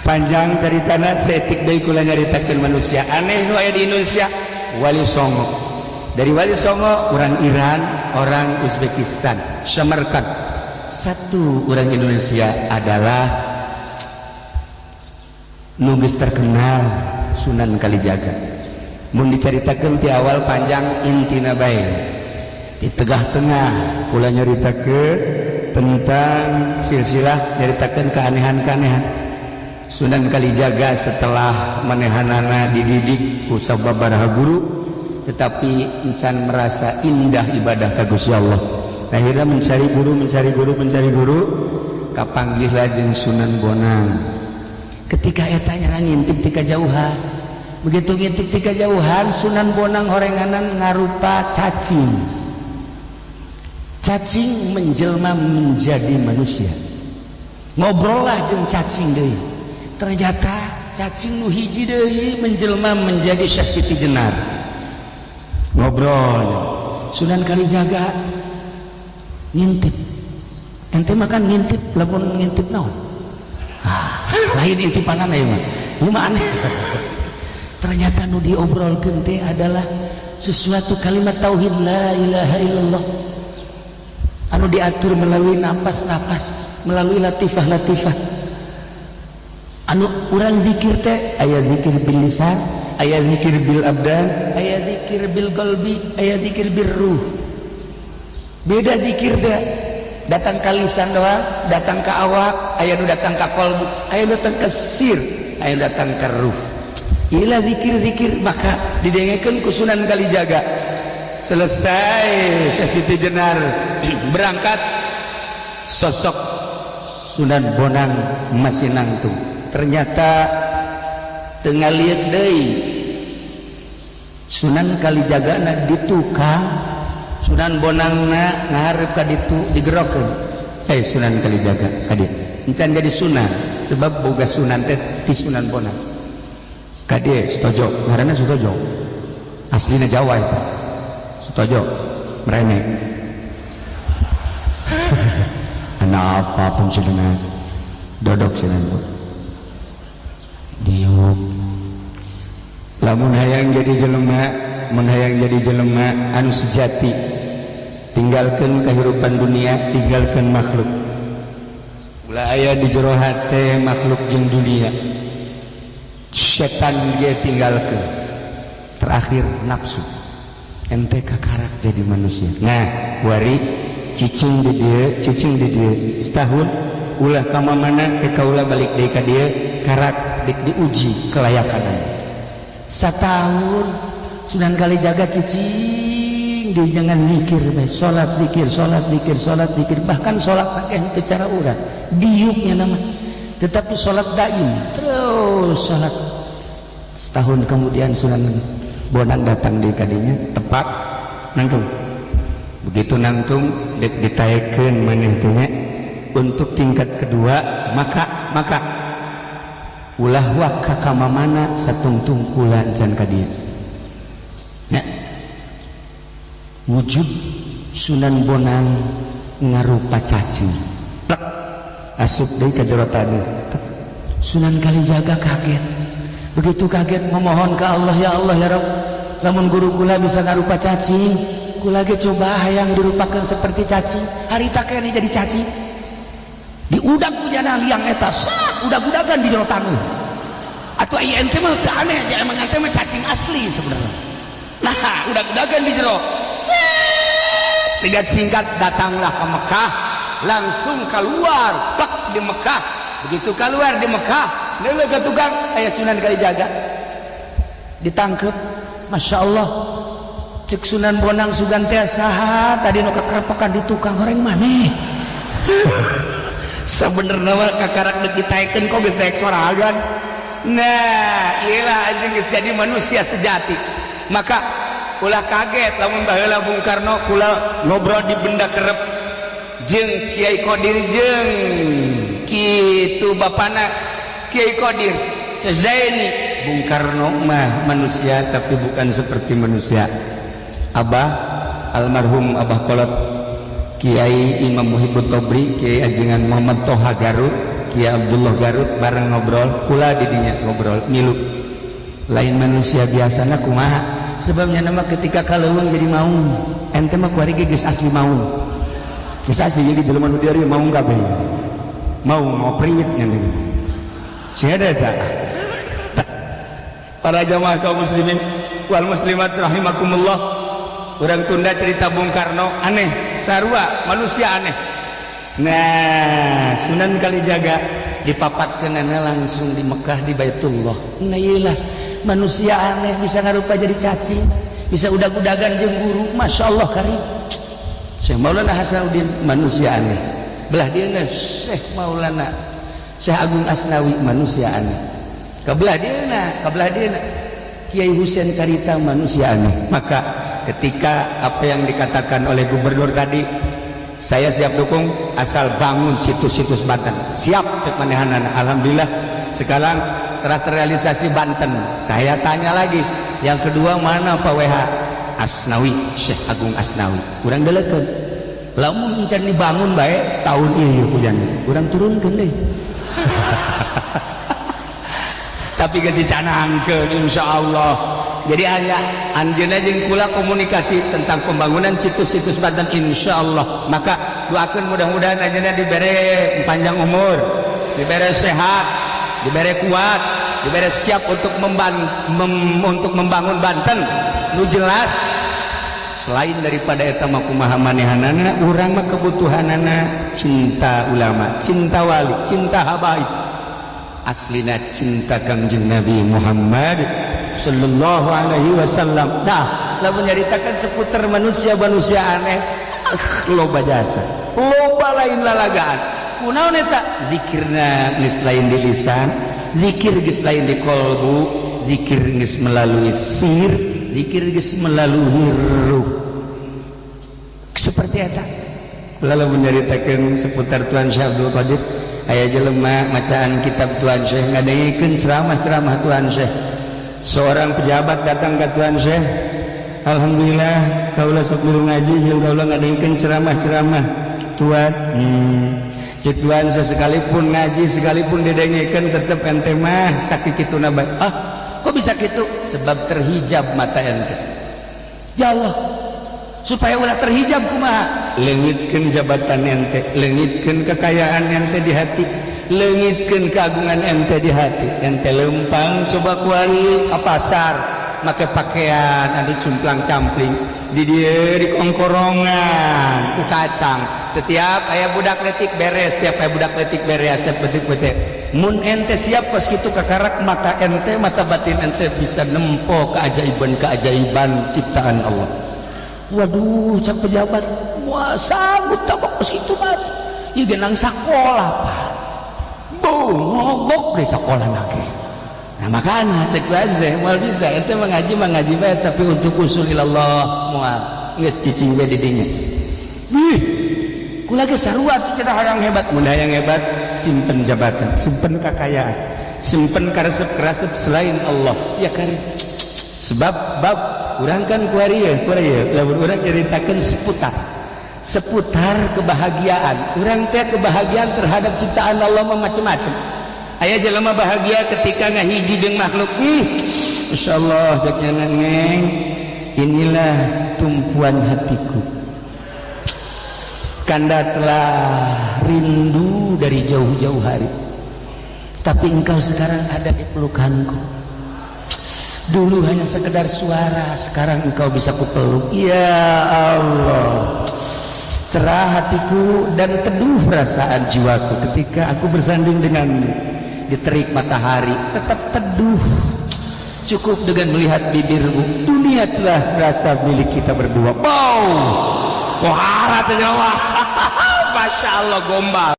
Panjang ceritana, saeutik deui kula nyaritakeun manusia aneh nu aya di Indonesia, Wali Songo. Dari Wali Songo orang Iran, orang Uzbekistan, Samarkand. Satu orang Indonesia adalah nu geus terkenal, Sunan Kalijaga. Mun diceritakeun ti awal panjang, intina bae di tengah-tengah kula nyaritakeun tentang silsilah, nyaritakeun keanehan-keanehan Sunan Kalijaga. Setelah manehanana dididik ku sababaraha guru, tetapi encan merasa indah ibadah ka Gusti Allah. Akhirnya mencari guru, mencari guru, mencari guru, kapanggih jeung Sunan Bonang. Ketika eta nyerang, ngintip ti kajauhan. Begitu ngintip ti kajauhan, Sunan Bonang horenganan ngarupa cacing. Cacing menjelma menjadi manusia, ngobrol lah jeung cacing deui. Ternyata cacing nu hiji deui menjelma menjadi Syekh Siti Jenar, ngobrol. Sunan Kalijaga ngintip. Ente makan ngintip, lamun ngintip naon? Ah, lain intipanan ya mah, ieu mah aneh. Ternyata nu diobrolkeun teh adalah sesuatu kalimat tauhid, la ilaha illallah, anu diatur melalui napas-napas, melalui latifah-latifah. Anu urang zikir teh aya zikir bil lisan, aya zikir bil abdan, aya zikir bil qalbi, aya zikir bil ruh. Beda zikir teh, datang ke lisan doang, datang ke awak, aya nu datang ke kolbu, aya nu datang ke sir, aya nu datang ke ruh. Inilah zikir-zikir. Maka didengekeun ku Sunan Kalijaga. Selesai Syekh Siti Jenar berangkat, sosok Sunan Bonang masih nangtung. Ternyata tengah lihat deui, Sunan Kalijaga na di tukang, Sunan Bonangna ngaharep ka ditu, digerokeun, "Eh, Sunan Kalijaga, ka dieu." Encan jadi sunan, sebab boga sunan teh ti Sunan Bonang. "Ka dieu, Sutojo." Ngaranna Sutojo, aslina Jawa itu. "Sutojo, merene." "Anak apa pun sedang dodok sinan diuk." Lamun hayang jadi jelema, mun hayang jadi jelema anu sejati, tinggalkan kehidupan dunia, tinggalkan makhluk. Ulah aya di jero hate makhluk jeung dunia. Setan dia tinggalkan, terakhir nafsu. Ente kakarak jadi manusia. Nah, wari cicing di dieu, cicing di dieu setahun, ulah ka mana ke kaula, balik deui ka dieu, karak diuji kelayakan. Setahun Sunan Kalijaga cicing di, jangan zikir bae, salat zikir, salat zikir, salat zikir, bahkan salat pakai cara urang diuknya nama, tetapi salat daim terus salat. Setahun kemudian Sunan Bonang datang di kadinya, tepat nangtung. Begitu nangtung, ditaekeun maneh teh untuk tingkat kedua. Maka maka ulah waka ka mana satungtung kula can ka dieu. Nah, wujud Sunan Bonang ngarupa cacing. Plek, asup deui ka jero taneuh. Sunan Kalijaga kaget. Begitu kaget, memohon ke Allah, "Ya Allah, ya Rabb, lamun guru kula bisa ngarupa cacing, kula ge coba hayang dirupakan seperti cacing." Harita kene jadi cacing, diudag ku jana liang eta, sak udag-udagan di jero taneuh. Atau ai ente mah teu aneh aja, emang ente mah cacing asli sebenarnya. Nah, udag-udagan di jero. Tiga singkat, datanglah ke Mekah, langsung keluar plak di Mekah. Begitu keluar di Mekah, neuleuh ka tukang, aya Sunan Kalijaga, ditangkep. Masya Allah, cek Sunan Bonang, "Sugan teh saha tadi nu kakerepekan di tukang? Horeng maneh." Sebenarnya mah kakarak deuk ditaekeun, kok geus daek sorangan. Nah, iyalah, anjing geus jadi manusia sejati. Maka ulah kaget lamun baheula Bung Karno, kula ngobrol di benda kerep jeung Kiai Kodir, jeung kitu bapana Kiai Kodir Zaini. Bung Karno mah manusia, tapi bukan seperti manusia. Abah, almarhum Abah Kolot, Kiai Imam Muhibbut Tobri, Kiai Ajengan Muhammad Toha Garut, Kiai Abdullah Garut bareng ngobrol, kula didinya ngobrol milu. Lain manusia biasana kumaha? Sebabnya nama ketika kaleuweung jadi maung. Ente mah kuari ge geus asli maung. Geus asli jadi jelema nu dieu maung kabeh. Maung mau priwit nya gitu. Sia eta. Para jamaah kaum muslimin wal muslimat rahimakumullah. Urang tunda cerita Bung Karno, aneh, sarua manusia aneh. Nah, Sunan Kalijaga dipapatkeunana langsung di Mekah, di Baitullah. Nah, iyalah manusia aneh, bisa ngarupa jadi cacing, bisa udag-udagan jeung guru, Masya Allah karim. Syekh Maulana Hasanuddin manusia aneh. Belah dieuna Syekh Maulana Syekh Agung Asnawi manusia aneh. Kabelah dieuna Kiai Husein Carita manusia aneh. Maka ketika apa yang dikatakan oleh gubernur tadi, saya siap dukung asal bangun situs-situs Banten. Siap cek manehanana. Alhamdulillah sekarang telah terrealisasi Banten. Saya tanya lagi, yang kedua mana Pak WH? Asnawi, Syekh Agung Asnawi. Urang delekeun. Lamun encan dibangun bae setahun ieu hujan. Urang turunkeun deui. Tapi geus dicanangkeun insyaallah. Jadi hanya anjeunna jeung kula komunikasi tentang pembangunan situs-situs Banten insyaallah. Maka doakeun mudah-mudahan anjeunna dibere panjang umur, dibere sehat, dibere kuat, dibere siap untuk untuk membangun Banten. Nu jelas selain daripada eta mah kumaha manehanana, urang mah kebutuhanana cinta ulama, cinta wali, cinta habaib. Aslina cinta Kangjeng Nabi Muhammad sallallahu alaihi wasallam. Nah, lamun nyaritakan seputar manusia-manusia aneh, ah, loba jasa, loba lain lalagaan. Kunaon eta? Zikirna geus lain di lisan, zikir geus lain di kolbu, zikir geus melalui sir, zikir geus melalui ruh. Seperti eta. Lalu menyaritakan seputar Tuan Syekh Abdul Qadir, aya jelema macaan kitab Tuan Syekh, ngadengekeun ceramah-ceramah Tuan Syekh. Seorang pejabat datang ke Tuan Syekh, "Alhamdulillah kaula sok milu ngaji jeung kaula ngadengekeun ceramah-ceramah Tuan." Cek Tuan Syekh, "Sekalipun ngaji, sekalipun didengekeun, tetep ente mah sakituna bae." "Ah, kok bisa gitu?" "Sebab terhijab mata ente." Ya Allah, supaya ulah terhijab kumaha? Leungitkeun jabatan ente, leungitkeun kekayaan ente di hati, leungitkeun keagungan ente di hati. Ente lempang coba kuari ke pasar make pakaian anu cumplang campling, di dieu di kongkorongan ku kacang. Setiap aya budak letik beres, setiap aya budak letik beres, setiap betik betik. Mun ente siap pas kitu, kakarak mata ente, mata batin ente bisa nempo keajaiban-keajaiban ciptaan Allah. "Waduh," cak pejabat, "wah, sanggup tak kos kitu mah? Ieu genang sakola, Pak." Bu, mogok deh sekolah lagi. Nah, makanya cek aja moal bisa ente mengaji mengaji bae, tapi untuk usul ilallah moal, geus cicing we di dinya. Ih, kula ge sarua tuh cenah hayang hebat. Mun hayang hebat, simpen jabatan, simpen kekayaan, simpen karesep-karesep selain Allah. Ya kari. Sebab sebab urang kan kuari ya, kuari ya. Lamun urang nyaritakeun seputar seputar kebahagiaan, urang teh kebahagiaan terhadap ciptaan Allah mah macem-macem. Aya jelema bahagia ketika ngahiji jeung makhluk. Insyaallah cek neng, inilah tumpuan hatiku. Kanda telah rindu dari jauh-jauh hari, tapi engkau sekarang ada di pelukanku. Dulu hanya sekedar suara, sekarang engkau bisa kupeluk. Ya Allah, cerah hatiku dan teduh perasaan jiwaku ketika aku bersanding denganmu. Di terik matahari tetap teduh, cukup dengan melihat bibirmu, dunia telah merasa milik kita berdua. Wow, wah, Masya Allah, gombal.